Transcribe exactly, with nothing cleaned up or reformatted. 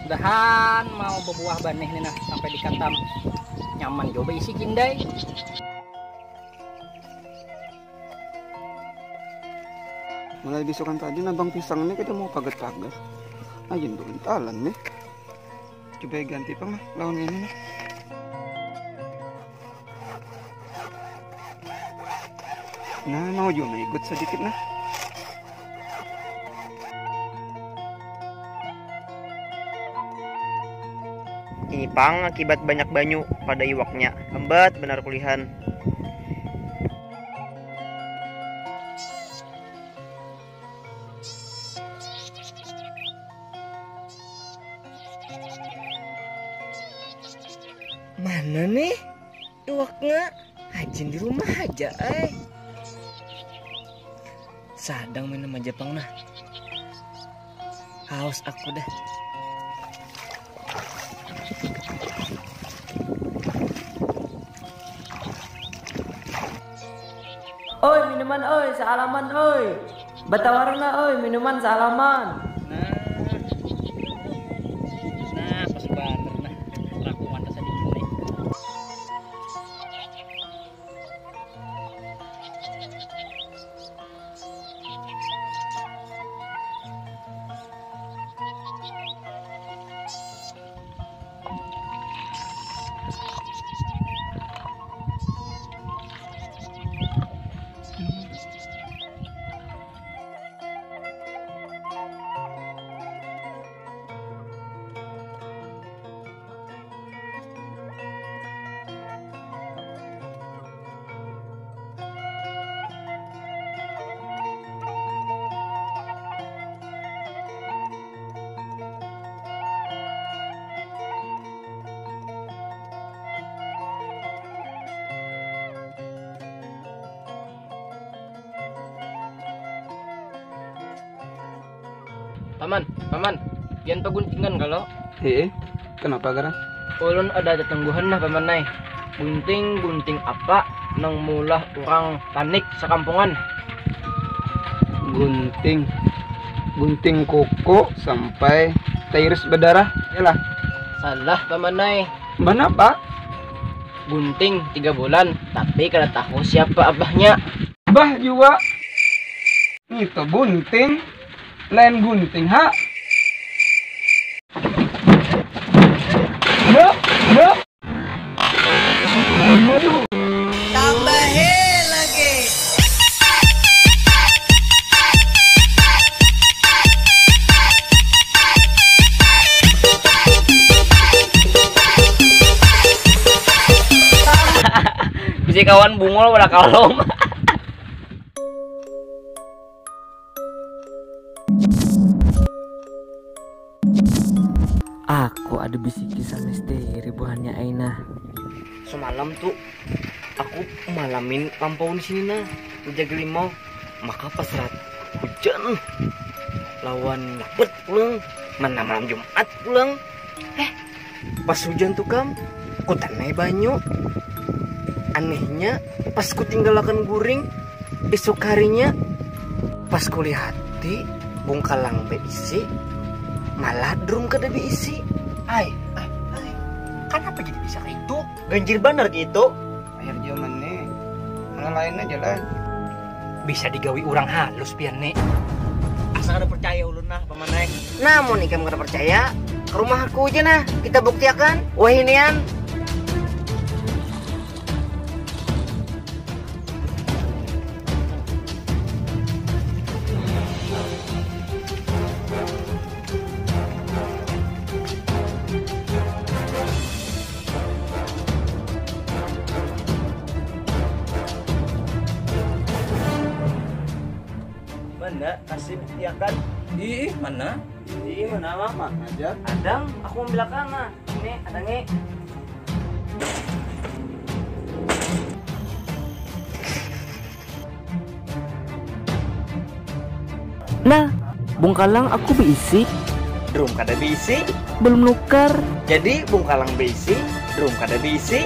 Mudahan mau bebuah banih nih nah sampai dikatam. Nyaman jua baisi kindai. Mulai bisukan tadi nabang pisang ini kada mau pagat-pagat. Aja tuh intalan nih. Coba ganti pang lah lawan ini nih. Nah, mau juga ikut sedikit nah. Ini pang akibat banyak banyu pada iwaknya. Lambat benar kulihan. Mana nih iwaknya? Hajin di rumah aja, eh. Sadang minum aja pang nah. Haus aku dah. Oi, minuman oi, salaman oi. Batawarna oi, minuman salaman. Nah. Nah, pas banar nah. Rakuman rasa dingin nih. Paman, paman, pian paguntingan kalo? Hiih, kenapa garang? Ulun ada tatangguhan nah paman ai. Gunting, gunting apa nang maulah urang panik sakampungan? Gunting, gunting kuku sampai tairis badarah, yalah? Salah paman ai. Banapa? Gunting tiga bulan tapi kada tahu siapa abahnya. Bah jua. Ngitu bunting, lain gunting ha. Yuh, yuh. Tambahi lagi. Bisi kawan bungul pada kalom. Aku ada bisi kisah misteri buhannya Aina. Semalam tuh aku malamin lampau di sini nah, menjaga limau. Maka pas rat hujan lawan lapet pulang, mana malam Jumat pulang. Eh, pas hujan tuh kam, kutanai banyu. Anehnya, pas kutinggalakan guring, isuk harinya, pas kulihati, bungkalang beisi, malah drum kada beisi. Ai, ai, ai, kanapa jadi bisa kayak itu? Ganjil banar gitu. Akhir zaman nih, mana lain aja lah. Bisa digawi urang halus pian ni. Asa kada percaya ulun nah paman ai. Nah mun ikam kada percaya, ka rumah aku ja nah, kita buktiakan. Wahinian. Nda, kasih buktiakan. Ih, mana? Ih, mana, Mang? Mang ajar. Adang, aku mau bilakan, nah. Ini, adang, eh. Nah, bungkalang aku beisi. Drum kada beisi. Belum nukar. Jadi, bungkalang beisi, drum kada beisi.